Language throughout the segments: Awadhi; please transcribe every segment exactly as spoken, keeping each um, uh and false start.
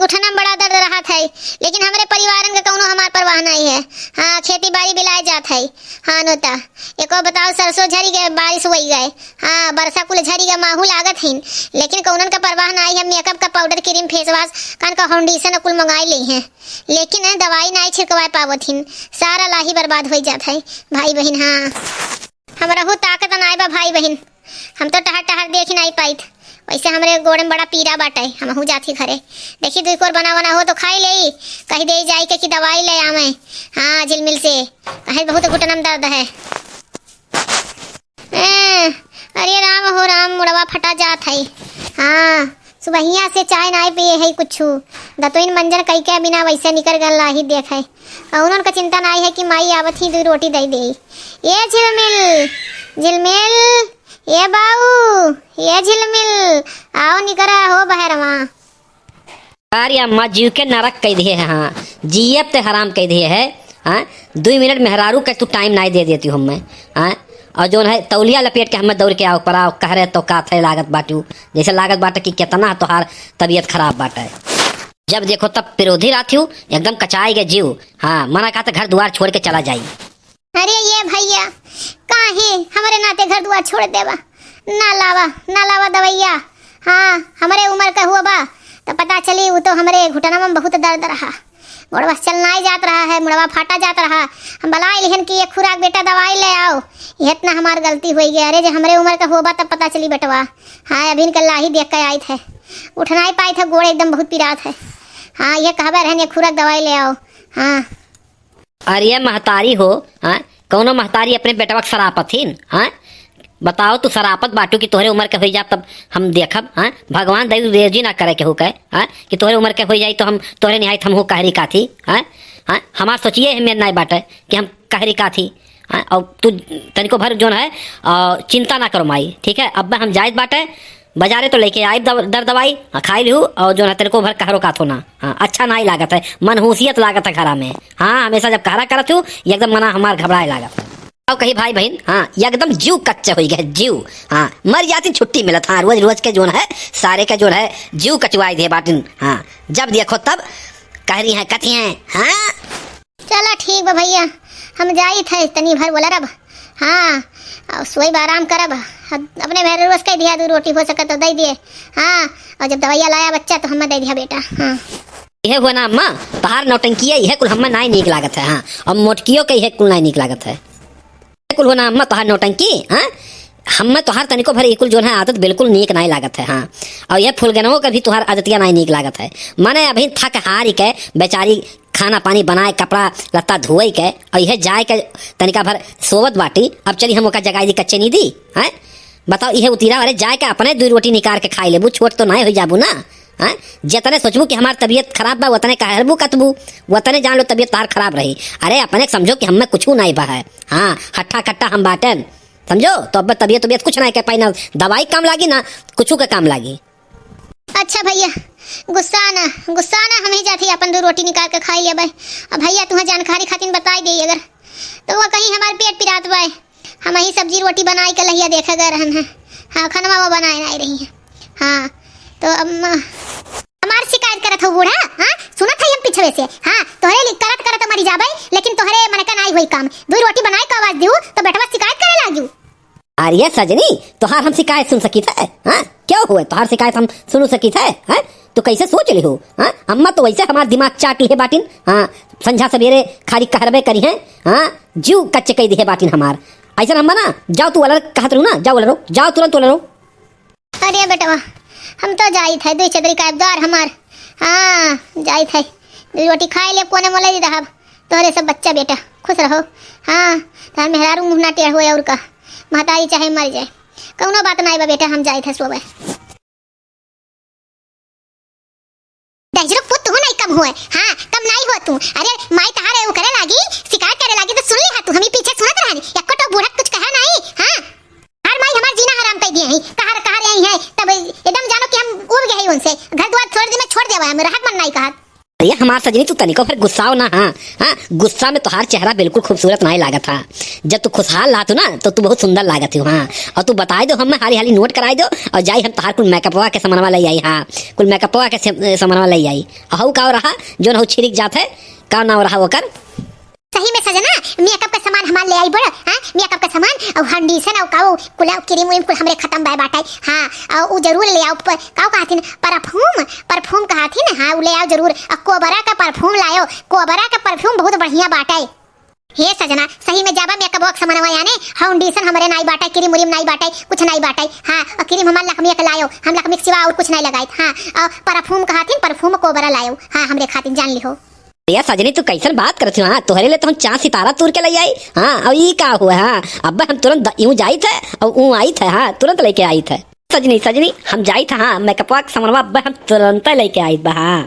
उठना में बड़ा दर्द रहत है, लेकिन हमरे परिवारन के कौनो हमार परवाह नाहीं है। हाँ, खेती बारी बिलाए जात है। हाँ, नोता, एको बताओ, सरसों झरी गए, बारिश होई गए। हाँ, बरसा कुल झरी गए, माहू लागत हिन, लेकिन कौनन का परवाह नाहीं है। मेकअप का पाउडर, क्रीम, फेस वाश, कान का फाउंडेशन कुल मंगाई ले हैं, लेकिन दवाई नाहीं छिड़कवाए पावत हिन। सारा लाही बर्बाद होई जात है, भाई बहिन। हाँ, हमरहू ताकत नाहीं बा, भाई बहिन। हम तो टहर टहर देखि नाहीं पाइत। वैसे हमरे गोड़े में बड़ा पीरा बाटे, हमहू जाथी घरे। देखी दुई कोर बना बना हो तो खाई लेई, कहि देई जाई के कि दवाई ले आवे। हाँ, झिलमिल से, कहे बहुत घुटना में दर्द है। ए, अरे राम हो राम, मुड़वा फटा जात है। हाँ, सुबहिया से चाय नाहीं पिए है कुछु। दतुइन मंजन कई के बिना वैसे निकर गल लाही देख है। कौनन का चिंता नाहीं है कि माई आवत ही दुई रोटी दे दे। ए झिलमिल, झिलमिल, ए बाऊ, ए झिलमिल, आओ निकरा हो बहरवा। अरे अम्मा, जीव के नरक कइ दिहे है, हाँ, जियब ते हराम कइ दिहे है, हाँ, दुई मिनट मेहरारू के तू टाइम नाहीं दे देती हूँ मैं, हाँ, और जौन है तौलिया लपेट के हमें दौड़ के आओ पर आओ, कहरे तो का थे लागत बाटू, जैसे लागत बाटे कि कितना तोहार तबीयत खराब बाटे। जब देखो तब विरोधी रहत हूँ, एकदम कचाई गए जीव, हाँ, मना कहा था घर दुआर छोड़ के चला जाई। अरे ये भैया, काहे हमरे नाते घर दुआर छोड़ देबा? ना लावा, ना लावा दवैया। हाँ, हमरे उमर का हुआ बा, तो पता चली वो तो हमरे घुटना में बहुत दर्द रहा, गोड़वा से चलनाई जात रहा है, मुड़वा फाटा जात रहा। हम बलाए लिहन कि ये खुराक बेटा दवाई ले आओ, ये इतना हमार गलती होई गया। अरे जे हमरे उमर का हुआ बा तब पता चली बेटवा। हाँ, अभी इनका लाही देख के आई थे, उठनाई पाई थे, गोड़ एकदम बहुत पिरात है। हाँ, ये कहबे रहन ये खुराक दवाई ले आओ। हाँ। अरे महतारी हो, हाँ, कौनो महतारी अपने बेटवा के सरापत हिन, हाँ? बताओ, तू सरापत बाटू कि तोहरे उमर के होई जाब तब हम देखब, हाँ? भगवान दई रेजी ना करे केहू के, हाँ? कि तोहरे उमर के होई जाई तो हम तोहरे निहाई हमहू कहरी काथी, हाँ? हाँ? हमार सोचिए है मेर नाई बाटे कि हम कहरी काथी, हाँ? और तू तनिको भर जोन है, अ, चिंता ना करो माई, ठीक है? अब हम जाइत बाटे, बाजारे तो लेके आइब दव-, दर दवाई, हाँ, खाई लिहू, और जो ना तेरे को भर कहरो काथो ना। हाँ, अच्छा नाई लागत है, मनहूसियत लागत है घरा में। हाँ, हमेशा जब कहरा करत हूँ, ये एकदम मना हमार घबराए लागत है। और कही भाई बहिन, हाँ, ये एकदम जीव कच्चा होई गए, जीव। हाँ, मर जाती छुट्टी मिलत, हाँ, रोज रोज के जोन है, सारे के जोन है, जीव कचवाई दे बाटिन। हाँ, जब देखो तब कहरी हैं, कथी हैं, हाँ। चला ठीक बा भैया, हम जाइत है, तनी भर बोला रब। हाँ, और सोइब आराम करब। अब अपने मेहरारू से कह दिया, दू रोटी हो सके तो दे दिए। हाँ, और जब दवाइया लाया बच्चा तो हमें दे दिया बेटा। हाँ। इहे हुआ ना अम्मा, तोहार नौटंकिया इहे कुल हमें नाई नीक लागत है। हाँ, और मोटकियो के इहे कुल नाई नीक लागत है। इहे कुल हुआ ना अम्मा, तोहार नौटंकी, हाँ? हमें तोहार तनिको भर इकुल जोन है आदत बिल्कुल नीक नाई लागत है। हाँ, और यह फुलगनवो का भी तोहार आदतिया नाई नीक लागत है। माने अभी थक हारी के बेचारी खाना पानी बनाए, कपड़ा लत्ता धोए के, और इहे जाए के तनिका भर सोवत बाटी। अब चली हम ओका जगाई दी कच्चे नींदी, हैं? बताओ, इहे उतीरा, अरे जाए के अपने दुई रोटी निकार के खाई लेबू, छोट तो नाई होई जाबू ना, हैं? जतने सोचबू कि हमार तबीयत खराब बा, वतने कहरबू कतबू, वतने जान लो तबीयत तार खराब रही। अरे अपने समझो कि हमें कुछू नाई बा है, हाँ, हट्ठा कट्टा हम बाटेन, समझो? तो अब तबीयत, तबीयत कुछ नाई के पाई ना, दवाई काम लागी ना, कुछू के काम लागी। अच्छा भैया, गुस्सा ना, गुस्सा ना, हम ही जाती अपन दो रोटी निकाल के खाई लेबै। अब भैया तुहें जानकारी खातिर बताई देई अगर, तो वो कहीं हमार पेट पिरात बाय, हम ही सब्जी रोटी बनाई के लहिया देखे गए रहन है। हाँ, खनवा वो बनाए नहीं रही है। हाँ, तो अब म-, हमार शिकायत करत हो बूढ़ा, हाँ? सुनत है हम पिछवे से, हाँ? तोहरे लि-, करत करत मरी जाबै, लेकिन तोहरे मन का नाई होई काम। दो रोटी बनाए के आवाज दिहू, तो बेटवा शिकायत करे लागियो। अरे सजनी, तोहार हम शिकायत सुन सकित है, हाँ? क्यों हुए, तोहार शिकायत हम सुन सकित है, हाँ? तू कैसे सोच लिहू, हाँ? अम्मा तो वैसे हमार दिमाग चाटी है बाटिन, हाँ? संझा सवेरे खाली कहरबे करी है, हाँ? जीव कच्चे कई दिहे बाटिन हमार। ऐसा अम्मा ना, जाओ तू अलर कहत रहू ना, जाओ अलरो, जाओ तुरंत अलरो। अरे बेटवा, हम तो जाइत है, दुई चदरी का द्वार हमार। हाँ, जाइत है, दुई रोटी खाए ले, कोने मोले दी रहब। तोहरे सब बच्चा बेटा खुश रहो। हाँ, तार मेहरारू मुँह ना टेढ़ होए और का, महतारी चाहे मर जाए, कौनो बात नाई बा बेटा, हम जाइत है सोवे। दहिजरो पुत तू नहीं कम हुए, हाँ, कम नाई हो तू। अरे माई तहारे उ करे लागी, शिकायत करे लागी तो सुन लिहा तू, हम ही पीछे सुनत रहनी, एको तो बूढ़ा कुछ कहा नाई, हाँ। हर माई हमार जीना हराम कर दिए हैं, कहाँ, कहाँ रही हैं, तब एकदम जानो कि हम उब गए हैं उनसे, घर द्वार छोड़ दे, मैं छोड़ देवा है, हम रहत मन नाई कहत। अरे हमार सजनी, तू तनिको भर गुस्साओ ना, हाँ। हाँ, गुस्सा में तोहार चेहरा बिल्कुल खूबसूरत नाहीं लागत हा। जब तू खुशहाल रहत हो ना, तो तू बहुत सुंदर लागत हो, हाँ। और तू बताइ दो, हमें हाली हाली नोट कराइ दो, और जाई हम तोहार कुल मेकअपवा के सामानवा लइ आई, हाँ। कुल मेकअपवा के से-, सामानवा लइ आई। अहू का रहा, जौन हऊ छिरिक जात है, का नाव रहा ओकर? सही में सजना, मेकअप के सामान हमार ले आई बड़, हाँ, मेकअप के सामान, और फाउंडेशन, और काऊ, कुला क्रीम व्रीम कुल हमरे खतम बाय बाटै, हाँ, और उ जरूर ले आओ, प-, काऊ कहथिन, परफ्यूम, परफ्यूम कहथिन, हाँ, उ ले आओ जरूर, और कोबरा का परफ्यूम लायो, कोबरा का परफ्यूम बहुत बढ़िया बाटै। हे सजना, सही में जाबा मेकअप के सामानवा आने, फाउंडेशन हमरे नाई बाटै, क्रीम व्रीम नाई बाटै, कुछ नाई बाटै, हाँ, और क्रीम हमार लकमिया के लायो, हम लकमी के सिवा और कुछ नाई लगाइत, हाँ, और परफ्यूम कहथिन, परफ्यूम कोबरा लायो, हाँ, हमरे खातिर जान लिहो। अरे सजनी, तू कैसन बात करत हो? हाँ, तोहरे लिए तो हम चाँद सितारा तूर के लइ आई। हाँ, अब ई का हुआ? हाँ, अब हम तुरंत द-, यूं जाइत है और ऊं आइत है। हाँ, तुरंत लइके आइत है। सजनी, सजनी, हम जाइत है। हाँ, मेकअपवा के सामानवा अब हम तुरंत लइके आइत बा। हाँ,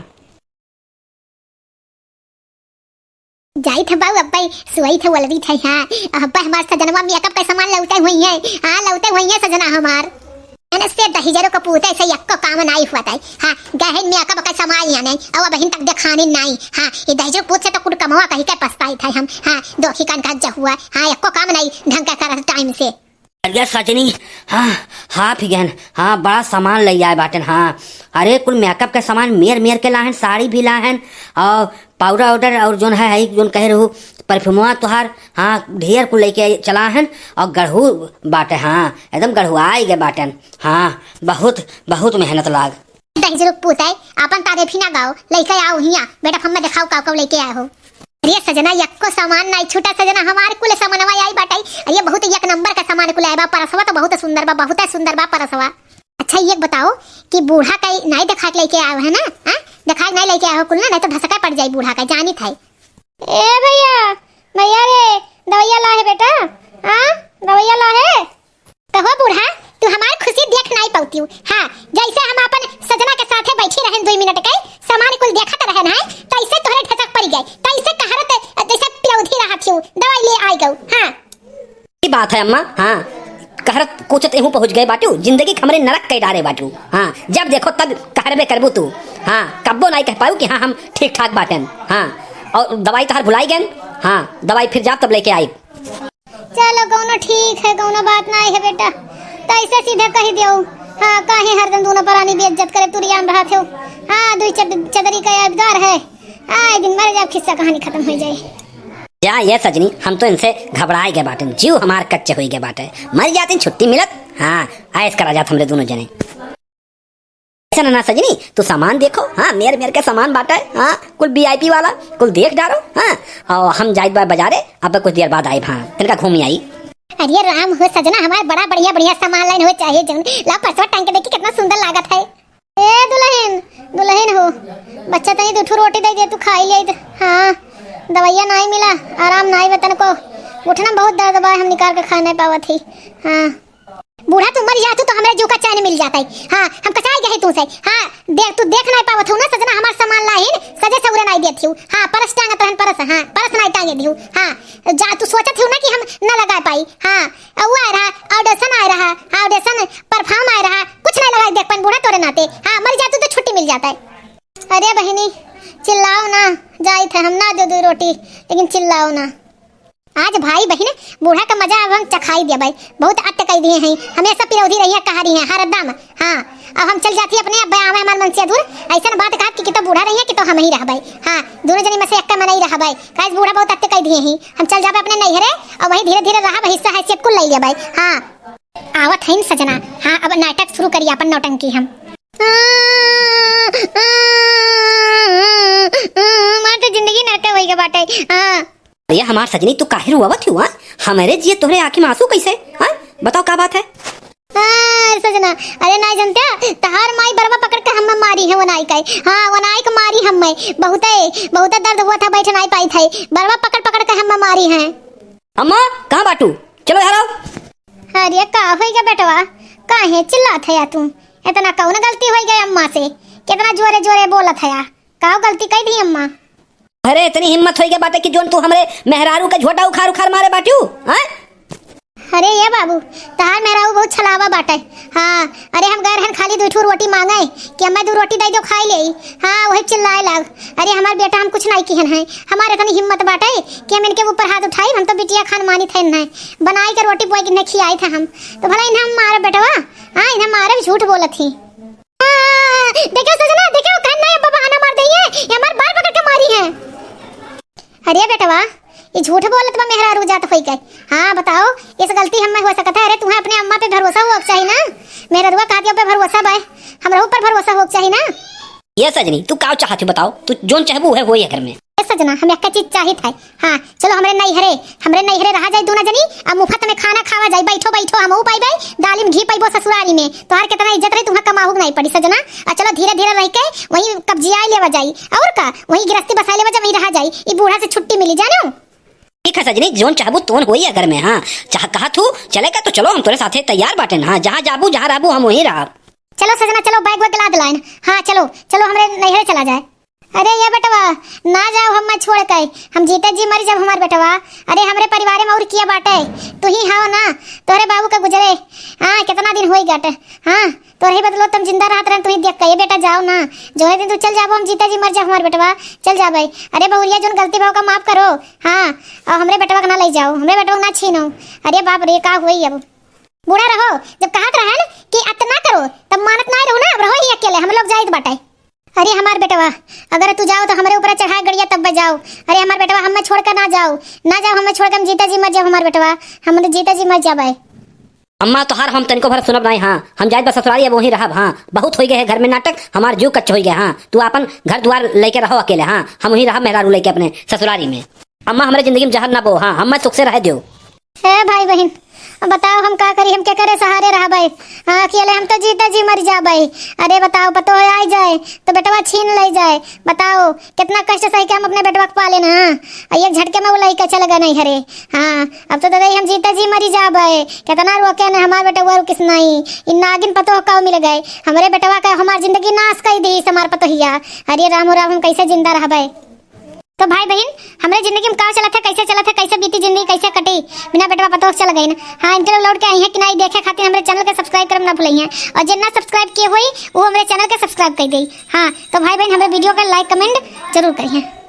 जाइत है बाऊ, अब भाई सुआइत है, वलरीत है। हाँ, अब हमार सजनवा मेकअप के सामान लौटे हुई है। हाँ, लौटे हुई है सजना हमार। एने से दहिजरो के पूते से यक्को काम नाई हुआ ताई। हाँ, गहन में अकब का समाई आने, और अबहिन तक देखानी नाई। हाँ, ये दहिजरो पूत से तो कुल कमवा कही के पछताई था हम। हाँ, दोखी कान का जहुआ। हाँ, यक्को काम नाई ढंग का करत टाइम से। अरे सजनी, हाँ, हाँ फिगन, हाँ, बड़ा सामान लइ आए बाटन, हाँ। अरे, कुल मेकअप के सामान मेर मेर के लाहन, साड़ी भी लाहन, और पाउडर वाउडर और जौन है, है जौन कहे रहू, परफ्यूमवा तोहार, हाँ, ढेर कुल लइके चला हन और गढ़ू बाटे, हाँ, एकदम गढ़ुआई गए बाटन, हाँ, बहुत, बहुत मेहनत लाग। दहिजरो पूत है, आपन तारीफ ही ना गाओ, लइके आओ हिया, बेटा, हमें देखाओ काऊ काऊ लइके आए हो। अरे सजना, यक्को सामान नाई छूटा सजना, हमार कुल सामानवा आई बाटे। अरे बहुत एक नंबर का सामान कुल आए बा, परसवा तो बहुत सुंदर बा, बहुत सुंदर बा परसवा। अच्छा, ये बताओ कि बूढ़ा का नाई देखा के लइके आए हो, है ना? हाँ? देखा के नाई लइके आए हो कुल ना, नाई तो भसका पड़ जाई बूढ़ा का, जानित है। ए भैया, भैया रे, दवैया ला है बेटा, हाँ? दवैया ला है। कहो बूढ़ा, तू हमार खुशी देख नाई पाउतिउ। हाँ, जैसे हम अपन सजना के साथे बैठी रहन दुई मिनट के, सामान कुल देखत रहन है, तैसे तोहरे ठचक पड़ गए, तैसे कहरत, जैसे पिरौधी रहत हिउ, दवाई ले आई गऊ। हाँ। ई बात है अम्मा, हाँ, कहरत कोचत एहू पहुँच गए बाटू, जिंदगी के हमरे नरक कइ डारे बाटू। हाँ, जब देखो तब कहरबे करबू तू। हाँ, कब्बो नाई कह पाऊ कि हाँ, हम ठीक ठाक बाटेन। हाँ, और दवाई तोहार भुलाई गएन। हाँ, दवाई फिर जाब तब लइके आइब। चलो, कौनो ठीक है, कौनो बात नाई है बेटा, तो ऐसे सीधे कहि दियो। हाँ, काहे हरदम दूनो परानी बेइज्जत करे तुरियान रहत हो। हाँ, दुई चद-, चदरी का यादगार है। हाँ, एक दिन मर जाब, खिस्सा कहानी खतम होइ जाए। जा ये सजनी, हम तो इनसे घबराए गए बाटेन, जीव हमार कच्चे होइ गए बाटे। मर जातिन, छुट्टी मिलत, हाँ, ऐश करा जात हमरे दूनो जने। ऐसा ना, ना सजनी, तू सामान देखो, हाँ, मेर मेर के सामान बाटे, हाँ, कुल वी आई पी वाला, कुल देख डारो, हाँ, और हम जाइत बा बाजारे, अब कुछ देर बाद आइब, हाँ, तनिका घूमी आई। अरे राम हो सजना, हमार बड़ा बढ़िया बढ़िया सामान लाइन हो चाहे जौन, ला परसवा टांग के देखी कितना सुंदर लागत है। ए दुलहिन, दुलहिन हो, बच्चा तनी दू ठो रोटी दइ दे, तू खाई ले। हाँ, दवैया नाई मिला, आराम नाई बा तनको, घुटना बहुत दर्द बा, हम निकाल के खाए नाई पावत ही। हाँ, बूढ़ा तू मर जातू तो हमरे जीव का चैन मिल जाता है। हाँ, हम कचाई गए तू से। हाँ, देख, तू देख नाई पावत हो ना सजना, हमार सामान लाइन सजे सौरे नाई देत हिउ। हाँ, परस टांगत रहन, परस, हाँ, परस नाई टांगे दिउ। हाँ, जा तू सोचत हिउ ना कि हम ना लगा पाई। हाँ, वो आए रहा, ऑडिशन आए रहा, हाँ, ऑडिशन, परफॉर्म आए रहा, कुछ नाई लगा देख पाइन बूढ़ा तोरे नाते। हाँ, मर जातू तो छुट्टी मिल जाता है। अरे बहिनी, चिल्लाओ ना, जाइत है हम ना दे दू रोटी, लेकिन चिल्लाओ ना। आज भाई बहिन बूढ़ा का मजा अब हम चखाई दिया भाई, बहुत अत्य कह दिए हैं, हमेशा पिरौधी रही है, कहा रही है हरदम। हाँ, अब हम चल जाती अपने, अब आवे हमार मनसिया दूर, ऐसन बात कहा कि, कि तो बूढ़ा रही है कि तो हम ही रहबै। हाँ, दोनों जनी में से एक मन ही रहबै, काहे बूढ़ा बहुत अत्य कह दिए हैं। हम चल जाबे अपने नैहरे और वहीं धीरे धीरे रहब, हिस्सा हैसियत कुल ले लेबै। हाँ, आवत हईन सजना। हाँ, अब नाटक शुरू करी अपन नौटंकी हम। हमार तो जिंदगी नरक होई के बाटे। हाँ। अरे हमार सजनी, तू काहे रोवत हिउ, हाँ? हमरे जिए तोहरे आँखी में आंसू कैसे, हाँ? बताओ का बात है? हाँ, सजना, अरे नाई जनते, तहार माई बरवा पकड़ के हम्मे मारी है, वो नाई का। हाँ, वो नाई के मारी हम्मे, बहुते, बहुते दर्द हुआ था, बैठ नाई पाई थे, बरवा पकड़ पकड़ के हम्मे मारी है। अम्मा, कहाँ बाटू? चलो इधर आओ। अरे का होई गया बेटवा, काहे चिल्लात है तू? इतना कौन गलती होई गई अम्मा से? कितना जोरे जोरे बोलत है, का गलती कह दी अम्मा? अरे इतनी हिम्मत होई गई बाटे कि जोन तू हमरे मेहरारू के झोटा उखाड़ उखाड़ मारे बाटू, हाँ? अरे ये बाबू, तहार मेहरारू बहुत छलावा बाटे। हाँ, अरे हम गए रहन खाली दुइ ठो रोटी मांगे कि अम्मा दुइ रोटी दइ देउ खाइ लेई। हाँ, वही चिल्लाए लाग। अरे हमार बेटा हम कुछ नाहीं किहन है, हमार इतनी हिम्मत बाटे कि हम इनके ऊपर हाथ उठाई, हम तो बिटिया खान मानित है नहीं। बनाई के रोटी पोई के इन्हें खियाई था हम, तो भला इन्हें हम मारे बेटवा, हाँ इन्हें मारे झूठ बोलत ही। हाँ, देखो सजना, देखो, कहन नहीं, अब बहाना मार देइहैं, ये हमार बाल पकड़ के मारिहैं। अरे बेटवा, ई झूठ बोलत बा, मेहरारू जात होई के। हाँ, बताओ, इस गलती हम्मे हो सकत है? अरे, तुहें अपने अम्मा पे भरोसा होक चाही ना, मेहरारुआ कहत है पे भरोसा बा, हमरहू पर भरोसा होक चाही ना। ये सजनी, तू का चाहत है बताओ, तू जोन चाहबू है होई है घर में। ए सजना, हम एक चीज चाहित है, हाँ, चलो हमरे नैहरे, हमरे नैहरे रहा जाई दूना जनी, अब मुफ्त में खाना खावा जाई, बैठो बैठो, हमहू पाइबे, दाली में घी पाइबो ससुरारी में। तोहार कितना इज्जत रही, तुहाँ कमाहू के नाहीं पड़ी सजना। आ चलो धीरे धीरे रह के वहीं कब्जिया लेवा जाई, और का, वहीं गिरस्ती बसा लेवा जाई, वहीं रहा जाई, ई बूढ़ा से छुट्टी मिली जानो। ठीक है सजनी, जोन चाहबू तोन होई है घर में, हाँ, चाह कहा तू चले का तो चलो, हम तोरे साथे तैयार बाटेन, हाँ, जहाँ जाबू जहाँ रहबू हम वहीं रहब। चलो सजना, चलो बैग वैग लाद लाइन, हाँ चलो चलो हमरे नैहरे चला जाए। अरे ये बेटवा, ना जाओ हम्मा छोड़ के, हम जीते जी मरी जाब हमार बेटवा। अरे हमरे परिवारे में और किया बाटे, तू ही हाव ना, तोहरे बाबू का गुजरे, हाँ, कितना दिन होई गटे, हाँ, तोहरे ही बदौलत हम जिंदा रहत रहन, तू ही देख के, ये बेटा जाओ ना, जोने दिन तू चल जाबो हम जीते जी मर जाब हमार बेटवा, चल जाबे। अरे बहुरिया जोन गलती भाव का माफ करो, हाँ, और हमरे बेटवा का ना ले जाओ, हमरे बेटवा का ना छीनो। अरे बाप रे, का होई अब। बूढ़ा रहो, जब कहत रहन कि अतना करो, तब मानत नाहीं रहो ना, अब रहो ही अकेले, हम लोग जाइत बाटे। अरे हमार बेटवा, अगर तू जाओ तो हमरे ऊपर चढ़ाए गड़िया तब जाओ। अरे हमार बेटवा, हम्मे छोड़ के ना जाओ, ना जाओ, हम्मे छोड़ के हम जीते जी मर जाब हमार बेटवा, हम जीते जी मर जाबे। अम्मा तोहार हम तनिको भर सुनब नाहीं, हाँ, हम जाइत बा ससुरारी, अब वहीं रहब, हाँ, बहुत होई गए है घर में नाटक, हमार जीव कच्च होई गए, हाँ, तू आपन घर दुआर लेके रहो अकेले, हाँ, हम वहीं रहब मेहरारू लेके अपने ससुरारी में। अम्मा, हमरे जिंदगी में जहर ना बो, हाँ, हम्मे सुख से रहे दियो। ए भाई बहिन, अब बताओ हम का करी, हम केकरे सहारे रहबे? हाँ, अकेले हम तो जीते जी मर जाबे। अरे बताओ, पतोह आई जाए तो बेटवा छीन ले जाए। बताओ, कितना कष्ट सही के हम अपने बेटवा के पाले ना, आ एक झटके में वो लइका चल गए नैहरे। हाँ, अब तो दादा हम जीते जी मरी जाबे। कितना रोके न हमार बेटवा रुकिस नाहीं, इ नागिन पतोह का मिल गए। हमरे बेटवा का हमार जिंदगी नाश कर दी हमार पतोहिया। अरे रामो राम, हम कैसे जिंदा रहबे? तो भाई बहिन, हमरे जिंदगी में का चलत है, कैसे चलत है, कैसे बीती जिंदगी, कैसे कटी, बिना बेटवा पतोह चल गइन। हाँ, इनके लोग लौट के अइहैं कि नाहीं, देखे खातिर हमरे channel के subscribe करब ना भूलइहैं, और जे ना subscribe किए होई, वो हमरे channel के subscribe कर देई। हाँ, तो भाई बहिन, हमरे video का like comment जरूर करिहैं।